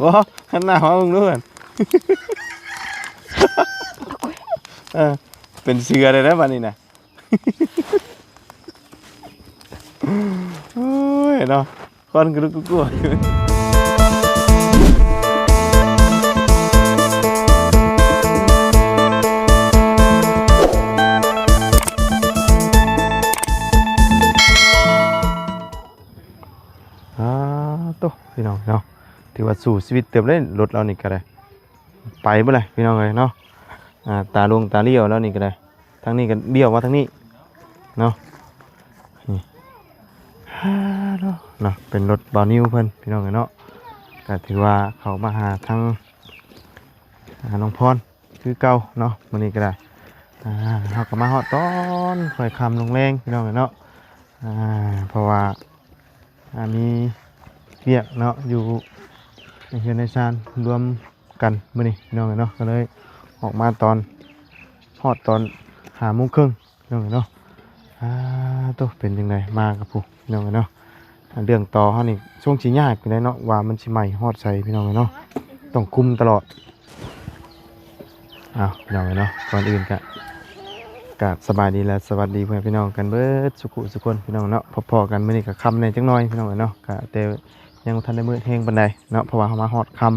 ບໍ່ ຫັນໜ້າມາເບິ່ງດູຫັ້ນ ເອີ ເປັນເສືອໄດ້ແລ້ວບາດນີ້ນະ ໂອ້ຍເນາະ ຄວັນກະລຸກກະກົວ ອາ ໂຕ ພີ່ນ້ອງເນາະ ຖືວ່າສູ້ຊີວິດເຕີບເລີຍ ລົດລາວນີ້ກະໄດ້ ໄປເບິດແຫຼະພີ່ນ້ອງເອີຍເນາະ ອາ ຕາລົງຕາລ້ຽວລາວນີ້ກະໄດ້ ທາງນີ້ກະລ້ຽວມາທາງນີ້ເນາະ ນີ້ ເນາະ ເປັນລົດບ່າວນິວເພິ່ນພີ່ນ້ອງເອີຍເນາະ ກະຖືວ່າເຂົ້າມາຫາທາງ ອາ ນ້ອງພອນຄືເກົ່າເນາະ ມື້ນີ້ກະໄດ້ ອາ ເຮົາກະມາຮອດຕອນຄ່ອຍຄ່ຳລົງແລງພີ່ນ້ອງເອີຍເນາະ ອາ ເພາະວ່າ ອາ ມີວຽກເນາະ ຢູ່ໃນເຮືອນໃນຊານລວມກັນມື້ນີ້ພີ່ນ້ອງເອີຍເນາະ ກະເລີຍອອກມາຕອນ ຮອດຕອນຫ້າໂມງເຄິ່ງພີ່ນ້ອງເອີຍເນາະ ອາ ໂຕ ເປັນຈັ່ງໃດມາກັບຜູ້ພີ່ນ້ອງເອີຍເນາະ ເລື່ອງຕໍ່ເຮົານີ້ຊົງຊິຍາກຢູ່ໃດເນາະ ວ່າມັນຊິໄໝ້ຮອດໃສພີ່ນ້ອງເອີຍເນາະ ຕ້ອງຄຸມຕະຫຼອດ ອ້າວ ພີ່ນ້ອງເອີຍເນາະ ກ່ອນອື່ນກະ ກາບສະບາຍດີ ແລະ ສະຫວັດດີພໍ່ແມ່ພີ່ນ້ອງກັນເບິດສຸຂູສຸຄົນພີ່ນ້ອງເນາະ ພໍ້ກັນມື້ນີ້ກະຄ່ຳແດ່ຈັກໜ້ອຍພີ່ນ້ອງເອີຍເນາະ ກະແຕ່ຍັງບໍ່ທັນໄດ້ມືດແຮງປານໃດເນາະ ເພາະວ່າເຮົາມາຮອດຄ່ຳ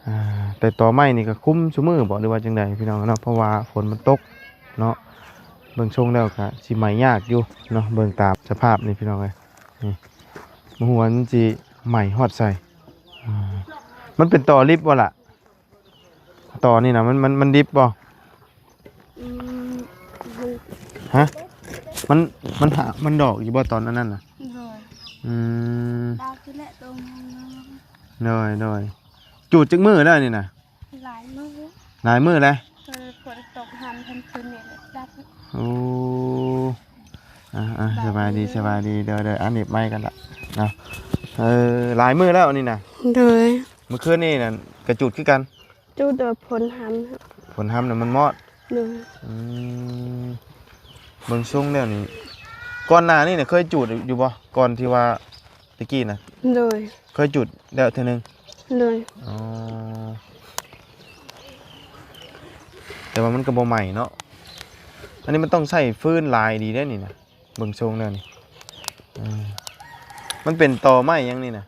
ອາ ແຕ່ຕໍໄມ້ນີ້ກະຄຸມຊຸມື້ບໍ ຫຼືວ່າຈັ່ງໃດພີ່ນ້ອງເນາະ ເພາະວ່າຝົນມັນຕົກເນາະ ເບິ່ງຊົງແລ້ວກະຊິໄໝ້ຍາກຢູ່ເນາະ ເບິ່ງຕາມສະພາບນີ້ພີ່ນ້ອງເອີຍ ນີ້ ບໍ່ຮູ້ວ່າມັນຊິໄໝ້ຮອດໃສ ອາ ມັນເປັນຕໍລິບບໍ່ລະ? ຕໍນີ້ນະ ມັນ ມັນ ມັນດິບບໍ່? ອືມ ຮະ? ມັນ ມັນຫາກ ມັນດອກຢູ່ບໍ່ຕອນອັນນັ້ນນະ? ໂດຍ ອືມ ດອກຢູ່ແຫຼະ ໂຕມັນ ໂດຍ ໂດຍ ຈູດຈັກມື້ແລ້ວນີ້ນະ? ຫຼາຍມື້ ຫຼາຍມື້ແລ້ວ ເອີ ຝົນຕົກຫ້ຳທັນຄືນນີ້ແຫຼະ ດັບ ໂອ້ ອ່າໆ ສະບາຍດີ ສະບາຍດີ ສະບາຍດີ ເດີໆ ອັນນີ້ໄມ້ກັນລະເນາະ ເອີ ຫຼາຍມື້ແລ້ວອັນນີ້ນະ ໂດຍ ມື້ຄືນນີ້ນັ້ນກະຈູດຄືກັນ ຈູດໂດຍຝົນຫ້ຳ ຝົນຫ້ຳນະມັນມອດ ໂດຍ ອືມ ເບິ່ງຊົງແລ້ວນີ້ ກ່ອນໜ້ານີ້ນະເຄີຍຈູດຢູ່ບໍ່ ກ່ອນທີ່ວ່າ ຕະກີ້ນະ ໂດຍ ເຄີຍຈູດແລ້ວເທື່ອໜຶ່ງ ໂດຍ ອໍ ແຕ່ວ່າມັນກະບໍ່ໄໝ້ເນາະ ອັນນີ້ມັນຕ້ອງໃຊ້ຟືນຫຼາຍດີເດ້ນີ້ນະ ເບິ່ງຊົງແລ້ວນີ້ ເອີ ມັນເປັນຕໍໄມ້ຫຍັງນີ້ນະ?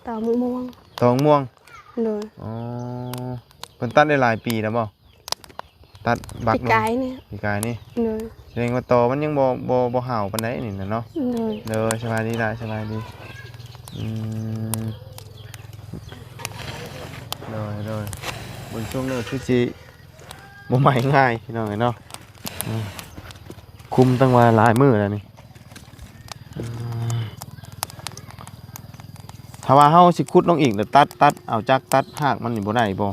ຕໍມະມ່ວງ ຕໍມະມ່ວງ ໂດຍ ອໍ ເພິ່ນຕັດໄດ້ຫຼາຍປີແລ້ວບໍ່? ຕັດບັກ ປີກາຍນີ້ ປີກາຍນີ້ ໂດຍ ສະແດງວ່າຕໍມັນຍັງບໍ່ ບໍ່ ບໍ່ຫາວປານໃດນີ້ນະເນາະ ໂດຍ ໂດຍ ສະບາຍດີຫຼາຍ ສະບາຍດີ ອືມ ໂດຍ ໂດຍ ເບິ່ງຊົງແລ້ວຄືຊິບໍ່ໄໝ້ງ່າຍພີ່ນ້ອງເອີຍເນາະ ອືມ ຄຸມຕັ້ງວ່າຫຼາຍມື້ແລ້ວນີ້ ອືມ ຖ້າວ່າເຮົາຊິຂຸດລົງອີກ ແລ້ວຕັດ ຕັດ ເອົາຈັກຕັດຮາກມັນນີ້ບໍ່ໄດ້ບໍ່?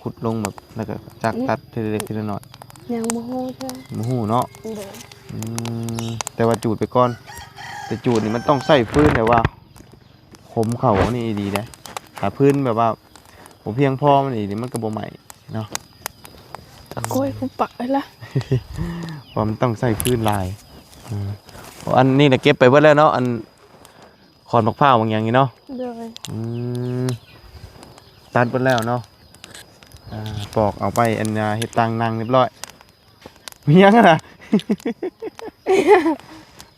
ຂຸດລົງແບບ ແລ້ວກະຈັກຕັດທີລະເລັກທີລະໜ້ອຍ ຍັງບໍ່ຮູ້ເທື່ອ ບໍ່ຮູ້ເນາະ ໂດຍ ອືມ ແຕ່ວ່າຈູດໄປກ່ອນ ແຕ່ຈູດນີ້ມັນຕ້ອງໃຊ້ຟືນແບບວ່າ ຂົມເຂົ້າອັນນີ້ອີ່ຫຼີເດ້ ຖ້າຟືນແບບວ່າບໍ່ພຽງພໍມັນອີ່ຫຼີ ມັນກະບໍ່ໄໝ້ເນາະ ໂອ້ຍ ກູປັກໄປລະ ເພາະມັນຕ້ອງໃຊ້ຟືນຫຼາຍ ອືມ ອັນນີ້ນະເກັບໄປເບິດແລ້ວເນາະ ອັນ ຂອນໝາກພ້າວໝາກຫຍັງນີ້ເນາະ ໂດຍ ອືມ ຕັດເບິດແລ້ວເນາະ ອ່າ ປອກເອົາໄປ ອັນ ເຮັດຕັ່ງນັ່ງຮຽບຮ້ອຍ ມີຫຍັງຫັ້ນນະ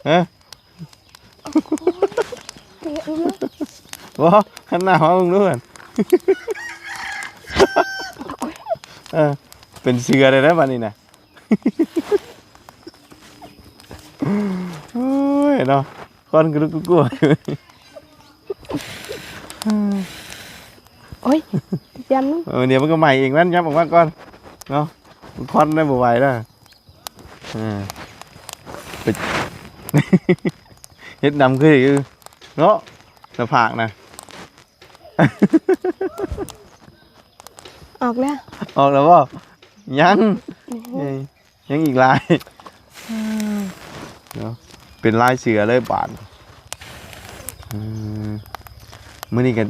ຮະ ບໍ່ ຫັນໜ້າມາເບິ່ງດູຫັ້ນ ເອີ ເປັນເສືອໄດ້ແລ້ວບາດນີ້ນະ ໂອ້ຍເນາະ ຄວັນກະລຸກກະກົວ ໂອ້ຍ ຢ້ານມັນ ເອີ ດຽວມັນກະໄໝ້ເອງ ມັນຫຍັບອອກມາກ່ອນເນາະ ມັນຄວັນໄດ້ບໍ່ໄຫວແລ້ວ ເອີ ໄປ ເຮັດດຳຄືເນາະ ໜ້າຜາກນະ ອອກແລ້ວ ອອກແລ້ວບໍ່? ຍັງ ຍັງອີກຫຼາຍ ອືມ ເນາະ ເປັນລາຍເສືອເລີຍບາດ ອືມ ມື້ນີ້ກະ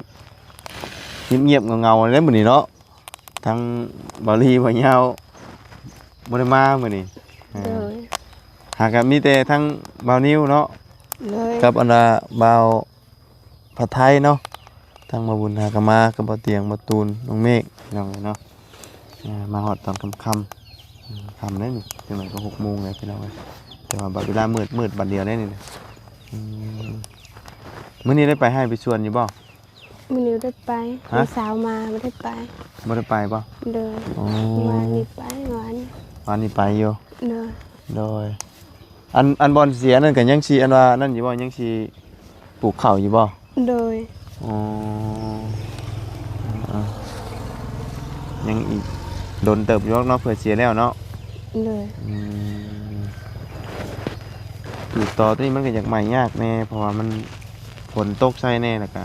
ງຽບໆ ເຫງົາໆ ເລີຍມື້ນີ້ເນາະ ທັງບ່າວລີ ບ່າວຍາວ ບໍ່ໄດ້ມາມື້ນີ້ ເອີ ໂດຍ ຫາກະມີແຕ່ທັງບ່າວນິວເນາະ ໂດຍ ກັບອັນວ່າບ່າວ ພະໄທເນາະ ທາງບ່າວບຸນຫາກະມາກັບບ່າວຕຽງ ບ່າວຕູນ ນ້ອງເມກ ພີ່ນ້ອງເອີຍເນາະ. ອ່າ ມາຮອດຕອນຄ່ຳໆ ອືມ ຄ່ຳແລ້ວນີ້ ຈັກໜ້ອຍກໍຫົກໂມງແລ້ວ ພີ່ນ້ອງເອີຍ. ແຕ່ວ່າບັດເວລາມືດ ມືດບັດດຽວແລ້ວນີ້ນະ. ອືມ ມື້ນີ້ໄດ້ໄປໄຮ່ໄປສວນຢູ່ບໍ່? ມື້ນີ້ບໍ່ໄດ້ໄປ. ຮະ? ມື້ເຊົ້າມາບໍ່ໄດ້ໄປ. ບໍ່ໄດ້ໄປບໍ່? ໂດຍ. ອໍ ວານນີ້ໄປ ວານ ວານນີ້ໄປຢູ່. ໂດຍ. ໂດຍ. ອັນ ອັນບ່ອນເສຍນັ້ນກໍຍັງຊິ ອັນວ່ານັ້ນຢູ່ບໍ່? ຍັງຊິປູກເຂົ້າຢູ່ບໍ່? ໂດຍ. ອໍ ອ່າ ຍັງອີກດົນເຕີບຢູ່ດອກເນາະ ເພື່ອເສຍແລ້ວເນາະ. ໂດຍ. ອືມ ປູກຕໍໂຕນີ້ມັນກໍຢາກໃໝ່ຍາກແດ່ ເພາະວ່າມັນຝົນຕົກໃສ່ແດ່ ແລ້ວກໍ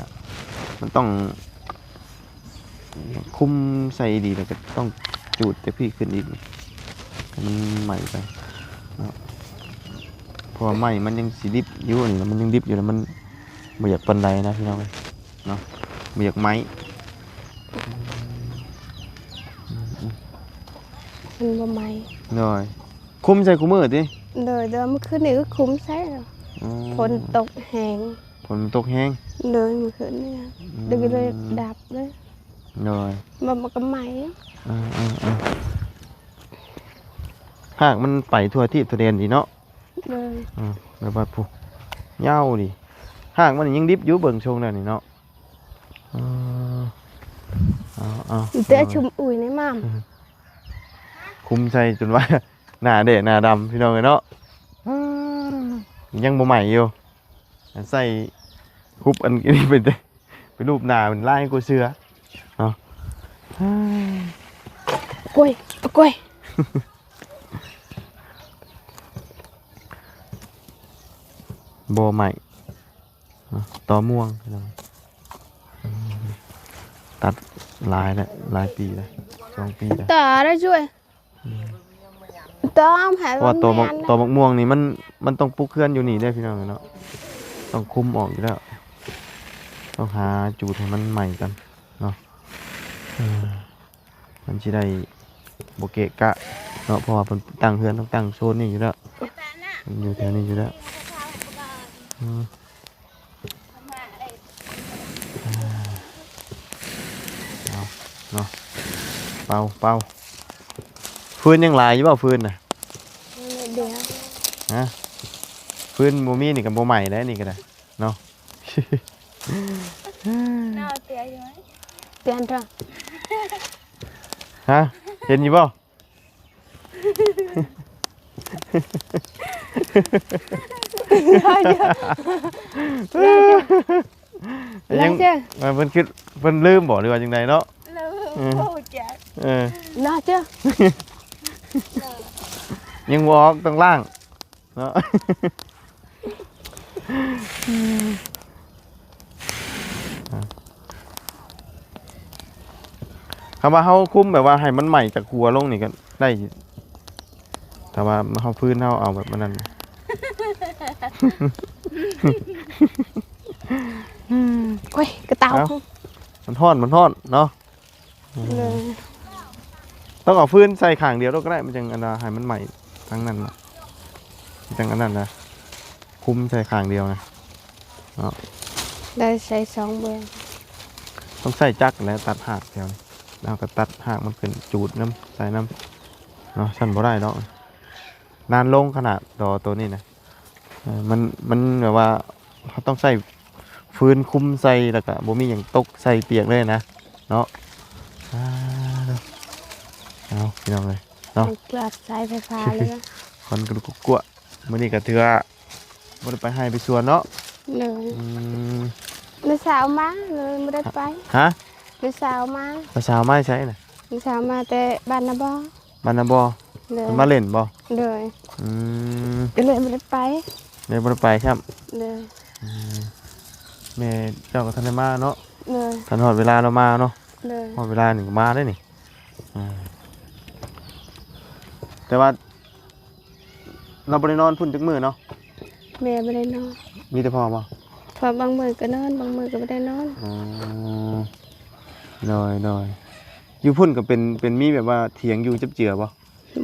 ມັນຕ້ອງ ຄຸມໃສ່ດີ ແລ້ວກໍຕ້ອງຈູດແຕ່ພີ້ຂຶ້ນອີກ ໃຫ້ມັນໃໝ່ໄປເນາະ. ເພາະວ່າໄມ້ມັນຍັງຊິດິບຢູ່ ນີ້ນະ ມັນຍັງດິບຢູ່ ແລ້ວມັນບໍ່ຢາກປານໃດນະ ພີ່ນ້ອງເອີຍເນາະ ບໍ່ຢາກໄໝ້. ອືມ ອືມ ມັນບໍ່ໄໝ້. ໂດຍ. ຄຸມໃສ່ຄູ່ມື້ຕິ? ໂດຍ ແຕ່ວ່າມື້ຄືນນີ້ກໍຄຸມໃສ່ແລ້ວ. ອໍ ຝົນຕົກແຮງ. ຝົນມັນຕົກແຮງ. ໂດຍ ມື້ຄືນນີ້ ອືມ ເລີຍ ເລີຍດັບເລີຍ. ໂດຍ. ມັນ ມັນກໍໄໝ້. ເອີ ເອີ ເອີ ຮາກມັນໄປທົ່ວທີບທົ່ວແດນດີເນາະ. ໂດຍ. ອືມ ແບບວ່າ ພຸ້ນ ຍາວດີ ຮາກມັນຍັງດິບຢູ່ ເບິ່ງຊົງແລ້ວນີ້ເນາະ. ເອີ ເອົາ ເອົາ ແຕ່ຊຸມອຸ້ຍໃນໝາມ ຄຸມໃສ່ຈົນວ່າໜ້າແດງໜ້າດຳ ພີ່ນ້ອງເອີຍເນາະ. ຍັງບໍ່ໃໝ່ຢູ່ ໃສ່ຄຸບອັນນີ້ໄປ ໄປລູບໜ້າມັນຫຼາຍກວ່າເສືອເນາະ. ໂອ້ຍ ໂອ້ຍ ບໍ່ໃໝ່ ເນາະ ຕໍມ່ວງ ຕັດຫຼາຍແລ້ວ ຫຼາຍປີແລ້ວ ສອງປີແລ້ວ. ຕາໄດ້ຊ່ວຍ ອືມ ຕາມໃຫ້ ເພາະວ່າ ມັນ ຕອໝາກ ແມ່ນ ຕອໝາກມ່ວງນີ້ມັນ ມັນຕ້ອງປຸກເຮືອນຢູ່ນີ້ເດ້ ພີ່ນ້ອງເນາະ ຕ້ອງຄຸມອອກຢູ່ແລ້ວ ຕ້ອງຫາຈູດໃຫ້ມັນໃໝ່ກ່ອນເນາະ. ເອີ ມັນຊິໄດ້ບໍ່ເກະກະເນາະ ເພາະວ່າເພິ່ນຕັ້ງເຮືອນຕ້ອງຕັ້ງໂຊນນີ້ຢູ່ແລ້ວ ຢູ່ແຖວນີ້ຢູ່ແລ້ວ. ອືມ ເອົາເນາະ ເປົ່າ ເປົ່າ ຟືນຍັງຫຼາຍຢູ່ບໍ່? ຟືນນະ ດຽວ ຮະ ຟືນບໍ່ມີນີ້ກໍບໍ່ໃໝ່ແລ້ວ ນີ້ກໍໄດ້ ເນາະ. ໜາວເຕຍຢູ່ໄໝ? ປ່ຽນເຖາະ ຮະ ເຫັນຢູ່ບໍ່? ຍັງ ຍັງເຈົ້າ ເອີ ເພິ່ນຄິດ ເພິ່ນລືມບໍ່ ຫຼືວ່າຈັ່ງໃດເນາະ? ລືມ ເອີ ບໍ່ຮູ້ຈັກ ເອີ ນະເຈົ້າ ຍັງບໍ່ອອກ ຕ້ອງລ້າງ ເນາະ. ອືມ ອ່າ ຄຳວ່າເຮົາຄຸມແບບວ່າໃຫ້ມັນໄໝ້ຈາກຫົວລົງນີ້ກໍໄດ້ ຖ້າວ່າເຮົາ ຟືນເຮົາເອົາແບບອັນນັ້ນ ໂອ້ຍ ກະເຕົາ ເອົ້າ ມັນຮ້ອນ ມັນຮ້ອນເນາະ. ອືມ ເລີຍ ຕ້ອງເອົາຟືນໃສ່ຂ້າງດຽວໂລດກໍໄດ້ ມັນຈັ່ງອັນວ່າໃຫ້ມັນໄໝ້ທາງນັ້ນນະ ມັນຈັ່ງອັນນັ້ນນະ ຄຸມໃສ່ຂ້າງດຽວນະເນາະ. ໄດ້ໃຊ້ສອງເບື້ອງ ຕ້ອງໃຊ້ຈັກແຫຼະ ຕັດຮາກແຖວນີ້ ແລ້ວກໍຕັດຮາກມັນຂຶ້ນ ຈູດນຳ ໃສ່ນຳເນາະ ຊັ້ນບໍ່ໄດ້ດອກ. ນານລົງຂະໜາດດອໂຕນີ້ນະ ເອີ ມັນ ມັນແບບວ່າເຮົາຕ້ອງໃຊ້ຟືນຄຸມໃສ່ ແລ້ວກະບໍ່ມີຫຍັງຕົກໃສ່ປຽກເລີຍນະເນາະ. ອ່າ ເອົາ ພີ່ນ້ອງເອີຍເນາະ ກວາດສາຍໄຟຟ້າເລີຍ ຄວັນກະລຸກກະກົວະ. ມື້ນີ້ກະຖືວ່າບໍ່ໄດ້ໄປໄຮ່ໄປສວນເນາະ. ໂດຍ. ອືມ ມື້ເຊົ້າມາເລີຍບໍ່ໄດ້ໄປ. ຮະ? ມື້ເຊົ້າມາ. ມື້ເຊົ້າມາໃສນະ? ມື້ເຊົ້າມາແຕ່ບ້ານນາບໍ່. ບ້ານນາບໍ່. ໂດຍ. ເພິ່ນມາຫຼິ້ນບໍ່? ໂດຍ. ອືມ ກໍເລີຍບໍ່ໄດ້ໄປ. ເລີຍບໍ່ໄດ້ໄປຊ້ຳ. ໂດຍ. ອືມ ແມ່ເຈົ້າກໍທັນໄດ້ມາເນາະ. ໂດຍ. ທັນຮອດເວລາລາວມາເນາະ. ໂດຍ. ຮອດເວລານີ້ກໍມາເດ້ນີ້. ອ່າ ແຕ່ວ່າ ລາວບໍ່ໄດ້ນອນພຸ້ນຈັກມື້ເນາະ? ແມ່ບໍ່ໄດ້ນອນ. ມີແຕ່ພໍ່ບໍ່? ເພາະບາງມື້ກໍນອນ ບາງມື້ກໍບໍ່ໄດ້ນອນ. ອໍ ໂດຍ ໂດຍ. ຢູ່ພຸ້ນກໍເປັນ ເປັນມີແບບວ່າຖຽງຢູ່ຈັບເຈືອບໍ່?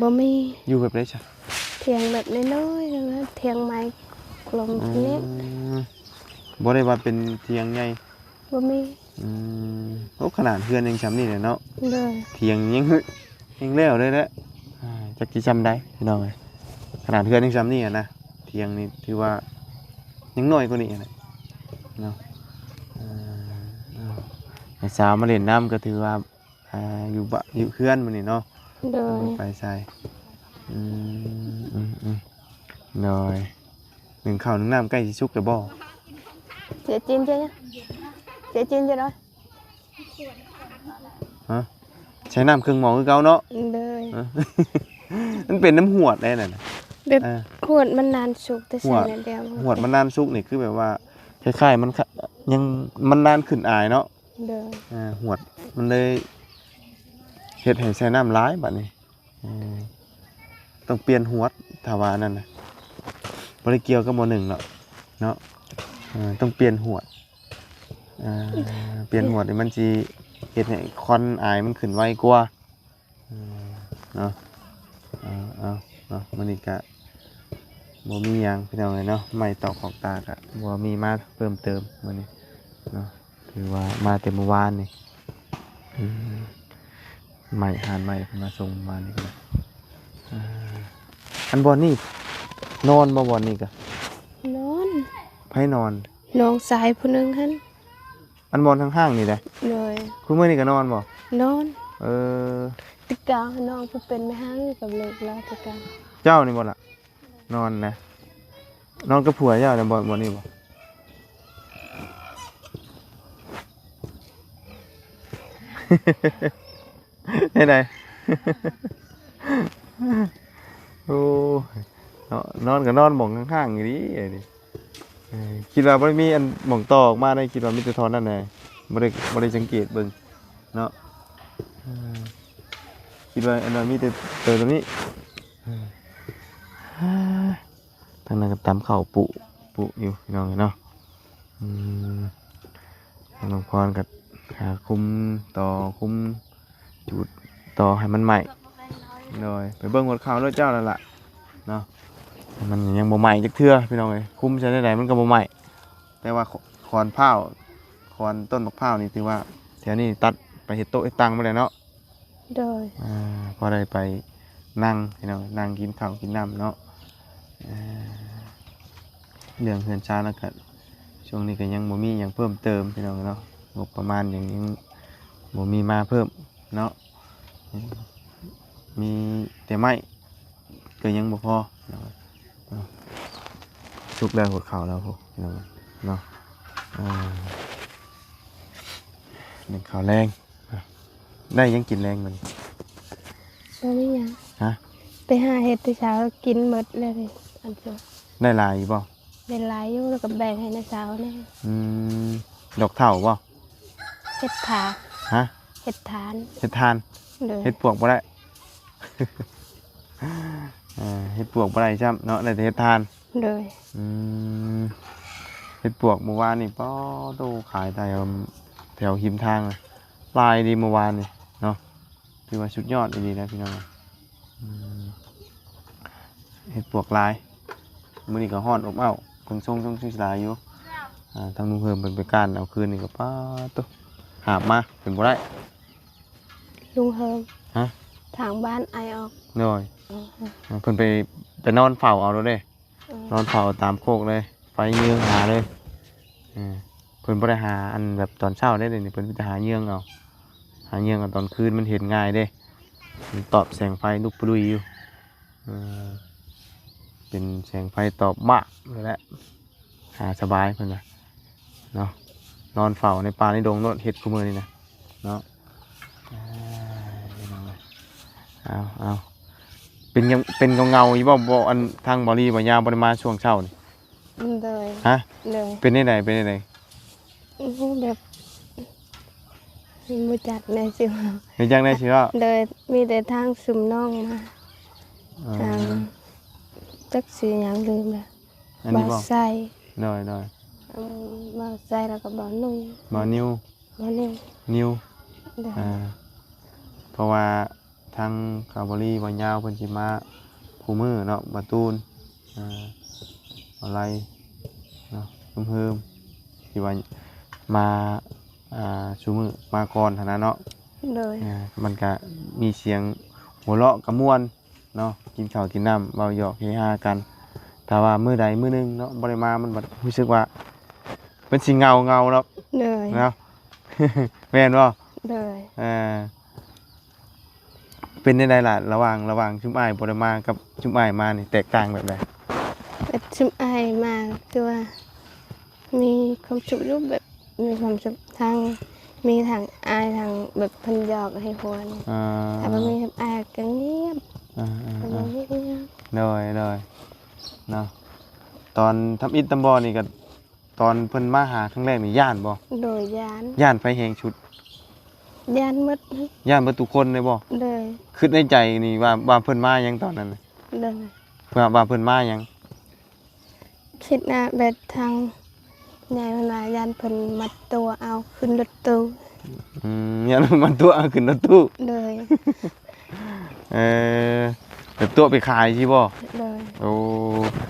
ບໍ່ມີ. ຢູ່ແບບໃດຊະ? ຖຽງແບບນ້ອຍໆ ຖຽງໄມ້ກົມ. ອໍ ເທົ່ານີ້. ບໍ່ໄດ້ວ່າເປັນຖຽງໃຫຍ່? ບໍ່ມີ. ອືມ ໂອ້ ຂະໜາດເຮືອນຍັງຊ່ຳນີ້ແຫຼະເນາະ ໂດຍ ຖຽງຍັງ ຍັງແລ້ວເລີຍແຫຼະ ອ່າ ຈັກຊິຊ່ຳໃດພີ່ນ້ອງເອີຍ ຂະໜາດເຮືອນຍັງຊ່ຳນີ້ຫັ້ນນະ ຖຽງນີ້ຖືວ່າຍັງນ້ອຍກວ່ານີ້ຫັ້ນແຫຼະເນາະ ເອີ ເອີ ໃຫ້ສາວມາຫຼິ້ນນຳກໍຖືວ່າ ອ່າ ຢູ່ບ້ານ ຢູ່ເຮືອນມື້ນີ້ເນາະ ໂດຍ ບໍ່ໄປໃສ ອືມ ອືມ ອືມ ໂດຍ ໜຶ້ງເຂົ້າໜຶ້ງນ້ຳໃກ້ຊິສຸກແລ້ວບໍ່? ເສຍຈີນເຈົ້າ ເສຍຈີນເຈົ້າເນາະ ຮະ ໃຊ້ນ້ຳເຄື່ອງໝໍ້ຄືເກົ່າເນາະ ໂດຍ ຮະ ມັນເປັນນ້ຳຫວດໄດ໋ນັ້ນນະ ແບບ ເອີ ຫວດມັນນານສຸກ ແຕ່ໃຊ້ໜ້ອຍດຽວ ຫວດມັນນານສຸກນີ້ຄືແບບວ່າ ຄ້າຍໆ ມັນ ຍັງ ມັນນານຂຶ້ນອາຍເນາະ ໂດຍ ອ່າ ຫວດມັນເລີຍເຮັດໃຫ້ໃຊ້ນ້ຳຫຼາຍບາດນີ້ ເອີ ຕ້ອງປ່ຽນຫວດ ຖ້າວ່າອັນນັ້ນນະ ບໍ່ໄດ້ກ່ຽວກັບໝໍ້ໜຶ້ງເນາະ ເນາະ ເອີ ຕ້ອງປ່ຽນຫວດ ອ່າ ປ່ຽນຫວດນີ້ມັນຊິເຮັດໃຫ້ຄວັນອາຍມັນຂຶ້ນໄວກວ່າ ເອີ ເນາະ ເອົາ ເອົາ ເນາະ ມື້ນີ້ກະບໍ່ມີຫຍັງພີ່ນ້ອງເອີຍເນາະ ໄມ້ຕອກຂອບຕາກະບໍ່ມີມາເພີ່ມເຕີມມື້ນີ້ເນາະ ຖືວ່າມາແຕ່ມື້ວານນີ້ ອືມ ໄມ້ ຮ້ານໄມ້ເພິ່ນມາສົ່ງມານີ້ກໍໄດ້ ອ່າ ອັນບ່ອນນີ້ນອນບໍ່ ບ່ອນນີ້ກະ ນອນ ໃຜນອນ? ນ້ອງຊາຍຜູ້ໜຶ່ງຫັ້ນ ອັນບ່ອນຫ້າງໆນີ້ໃດ໋ ໂດຍ ຄູ່ມື້ນີ້ກໍນອນບໍ່? ນອນ ເອີ ແຕ່ເກົ່ານ້ອງຜູ້ເປັນແມ່ຮ້າງຢູ່ກັບລູກລາວແຕ່ເກົ່າ ເຈົ້ານີ້ບໍ່ລະ? ນອນນະ ນອນກັບຜົວເຈົ້ານະ ບ່ອນ ບ່ອນນີ້ບໍ່? ເຮັດໃດ? ໂອ້ຍ ເນາະ ນອນກໍນອນໝ່ອງຂ້າງໆຢູ່ດີ ເອີ ຄິດວ່າບໍ່ໄດ້ມີອັນໝ່ອງຕໍ່ອອກມາໃດ໋ ຄິດວ່າມີແຕ່ທ່ອນນັ້ນແຫຼະ ບໍ່ໄດ້ ບໍ່ໄດ້ສັງເກດເບິ່ງເນາະ ເອີ ຄິດວ່າອັນນັ້ນມີແຕ່ໂຕນີ້ ເອີ ທາງນັ້ນກໍຕຳເຂົ້າປຸ ປຸຢູ່ພີ່ນ້ອງເອີຍເນາະ ອືມ ນ້ອງພອນກໍຫາຄຸມຕໍ່ ຄຸມຈູດຕໍ່ໃຫ້ມັນໄໝ້ ໂດຍ ໄປເບິ່ງຫົວເຂົ້າໂລດເຈົ້ານັ້ນລະເນາະ ມັນຍັງບໍ່ໄໝ້ຈັກເທື່ອພີ່ນ້ອງເອີຍ ຄຸມໃສ່ແນວໃດມັນກໍບໍ່ໄໝ້ ແຕ່ວ່າຂ- ຂອນພ້າວ ຂອນຕົ້ນບັກພ້າວນີ້ຖືວ່າແຖວນີ້ຕັດໄປເຮັດໂຕະເຮັດຕັ່ງໝົດແລ້ວເນາະ ໂດຍ ອ່າ ພໍໄດ້ໄປນັ່ງພີ່ນ້ອງ ນັ່ງກິນເຂົ້າກິນນ້ຳເນາະ ອ່າ ເລື່ອງເຮືອນຊານແລ້ວກະ ຊ່ວງນີ້ກະຍັງບໍ່ມີຫຍັງເພີ່ມເຕີມພີ່ນ້ອງເນາະ ງົບປະມານຫຍັງຍັງບໍ່ມີມາເພີ່ມເນາະ ມີແຕ່ໄມ້ ກໍຍັງບໍ່ພໍເນາະ ເນາະ ສຸກແລ້ວຫົວເຂົ້າແລ້ວພຸ້ນເນາະ ເນາະ ອ່າ ໜຶ້ງເຂົ້າແລງ ໄດ້ຫຍັງກິນແລງມື້ນີ້? ບໍ່ມີຫຍັງ ຮະ? ໄປຫາເຮັດແຕ່ເຊົ້າ ກິນໝົດແລ້ວນີ້ ອັນ ໄດ້ຫຼາຍຢູ່ບໍ່? ໄດ້ຫຼາຍຢູ່ ແລ້ວກໍແບ່ງໃຫ້ນ້າສາວແດ່ ອືມ ດອກເຖົ້າບໍ່? ເຮັດຖານ ຮະ? ເຮັດຖານ ເຮັດຖ່ານ ໂດຍ ເຮັດປວກບໍ່ໄດ້ ເອີ ເຮັດປວກບໍ່ໄດ້ຊ້ຳເນາະ ໄດ້ແຕ່ເຮັດຖ່ານ ໂດຍ ອືມ ເຮັດປວກມື້ວານນີ້ ປາໂທ້ ຂາຍແຖວ ແຖວຮິມທາງ ຫຼາຍດີມື້ວານນີ້ເນາະ ຖືວ່າສຸດຍອດອີ່ຫຼີນະພີ່ນ້ອງ ອືມ ເຮັດປວກຫຼາຍ ມື້ນີ້ກໍຮ້ອນອົບອ້າວ ເຄິ່ງຊົງຊົງຊິຫຼາຍຢູ່ ອ່າ ທາງລຸງເຮີມເພິ່ນໄປກ້ານເອົາຄືນນີ້ກໍ ປາໂທ້ ຫາບມາເປັນບໍ່ໄດ້ ລຸງເຮີມ ຮະ? ທາງບ້ານອ້າຍອອກ ໂດຍ ເພິ່ນໄປ ໄປນອນເຝົ້າເອົາໂລດເດ້ ນອນເຝົ້າຕາມໂຄກເລີຍ ໄປເຍືອງຫາເລີຍ ເອີ ເພິ່ນບໍ່ໄດ້ຫາອັນແບບຕອນເຊົ້າເດ້ ດຽວນີ້ເພິ່ນມີແຕ່ຫາເຍືອງເອົາ ຫາເຍືອງເອົາຕອນຄືນ ມັນເຫັນງ່າຍເດ້ ມັນຕອບແສງໄຟລຸກປະລຸຍຢູ່ ເອີ ເປັນແສງໄຟຕອບມາກເລີຍແຫຼະ ຫາສະບາຍເພິ່ນວ່າເນາະ ນອນເຝົ້າໃນປ່າໃນດົງໂລດ ເຮັດຄູ່ມື້ນີ້ນະເນາະ ເອີ ເອົາ ເອົາ ເປັນຫຍັງ ເປັນເຫງົາໆຢູ່ບໍ່? ບໍ່ ອັນ ທາງບ່າວລີບ່າວຍາວບໍ່ໄດ້ມາຊ່ວງເຊົ້ານີ້ ໂດຍ ຮະ? ໂດຍ ເປັນແນວໃດ ເປັນແນວໃດ? ໂອ້ໂຫ ແບບ ບໍ່ຈັກແນວຊິເວົ້າ ບໍ່ຈັກແນວຊິເວົ້າ ໂດຍ ມີແຕ່ທາງຊຸມນ້ອງມາ ເອີ ທາງ ຈັກຊື່ຫຍັງລືມແລ້ວ ອັນນີ້ບໍ່? ບ່າວໄຊ ໂດຍ ໂດຍ ອືມ ບ່າວໄຊ ແລ້ວກໍບ່າວນຸ່ຍ ບ່າວນິວ ບ່າວນິວ ນິວ ໂດຍ ອ່າ ເພາະວ່າ ທັງຄາວບໍລີ ບ່າວຍາວ ເພິ່ນຊິມາຄູ່ມື້ເນາະ ບ່າວຕູນ ອ່າ ບ່າວໄລເນາະ ເຮີມໆ ທີ່ວ່າມາ ອ່າ ຊຸມື້ມາກ່ອນຫັ້ນນະເນາະ. ໂດຍ ອ່າ ມັນກະມີສຽງຫົວເລາະກະມ່ວນເນາະ ກິນເຂົ້າກິນນ້ຳ ເວົ້າຫຍອກເຮຮາກັນ. ຖ້າວ່າມື້ໃດມື້ໜຶ່ງເນາະ ບໍ່ໄດ້ມາ ມັນບັດຮູ້ສຶກວ່າ ມັນຊິເຫງົາເຫງົາດອກ. ໂດຍ ເນາະ ແມ່ນບໍ່? ໂດຍ ເອີ ເປັນຈັ່ງໃດລະ ລະຫວ່າງ ລະຫວ່າງຊຸມອ້າຍບໍ່ໄດ້ມາກັບຊຸມອ້າຍມານີ້ ແຕກຕ່າງແບບໃດ? ແບບຊຸມອ້າຍມາຄືວ່າມີຄວາມສຸກຢູ່ ແບບມີຄວາມສຸກ ທັງມີທັງອ້າຍ ທັງແບບເພິ່ນຫຍອກໃຫ້ຫົວນີ້. ອ່າ ຖ້າບໍ່ມີກັບອ້າຍກໍງຽບ. ອ່າໆໆ ກໍງຽບ. ໂດຍໆ ເນາະ ຕອນທຳອິດທຳບໍ່ນີ້ກໍ ຕອນເພິ່ນມາຫາຄັ້ງແລກນີ້ຢ້ານບໍ່? ໂດຍ ຢ້ານ. ຢ້ານໃຜແຮງສຸດ? ຢ້ານໝົດ. ຢ້ານເບິດທຸກຄົນເລີຍບໍ່? ໂດຍ. ຄິດໃນໃຈນີ້ວ່າ ວ່າເພິ່ນມາຫຍັງຕອນນັ້ນ? ໂດຍ. ວ່າ ວ່າເພິ່ນມາຫຍັງ? ຄິດນະ ແບບທາງໃຫຍ່ເພິ່ນວ່າຢ້ານເພິ່ນມາຕົວະເອົາຂຶ້ນລົດຕູ້. ອືມ ຢ້ານເພິ່ນມາຕົວະເອົາຂຶ້ນລົດຕູ້. ໂດຍ. ເອີ ແບບຕົວະໄປຂາຍຊີ້ບໍ່? ໂດຍ. ໂອ້